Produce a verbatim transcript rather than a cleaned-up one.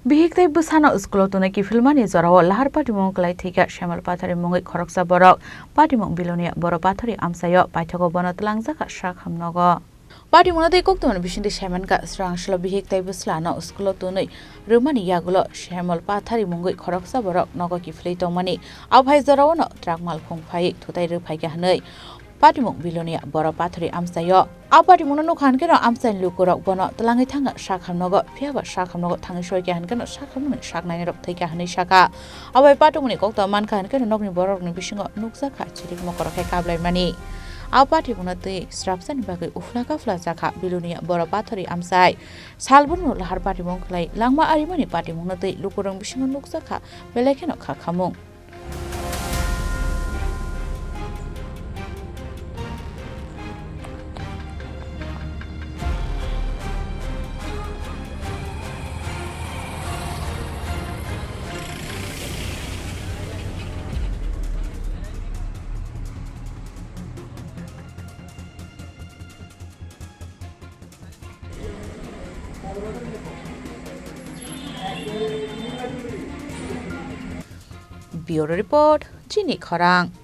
Bihik tei bwsano school-o tonwi kiphilmani jorao lahar patimung kwlai thwikha Shyamol Pathari mungwi khoroksa borok. Patimung Bilonia Boro Pathari amchaio paithago bono twlangjakha sak hamnogo. Patimungno tei koktwmani bisingtwi saimankha, swrang salo bihik tei bwslano school-o tonwi rwmani yagulo Shyamol Pathari mungwi khoroksa borok nogo kiphilwi tongmani. Aphai jorao'-no truck malkhung phaiwi thutai rwphaikha hwnwi Patimung Bilonia Boro Pathari amchaio. A patimungno nukha hwnkhe no amchaini lukurok bono twlangwi thangkha sak hamnogo, phiyaba sak hamnogo thangwi soikha hwnkhe no sak hamnokni sak nainai rok thwikha hwnwi sakha. Abai patimungni kokto mankha hwnkhe no nokni bororokni bisingo nukjakha chirik mokorok khe kablaimani. A patimungno twi srapsani bagwi uphla kaphla jakha Bilonia Boro Pathari amchai. Salbrum no lahar patimung khlai langma arimani patimungno twi lukurok bisingo nukjakha belai kheno kha khamung. Bureau Report, Chini Khorang.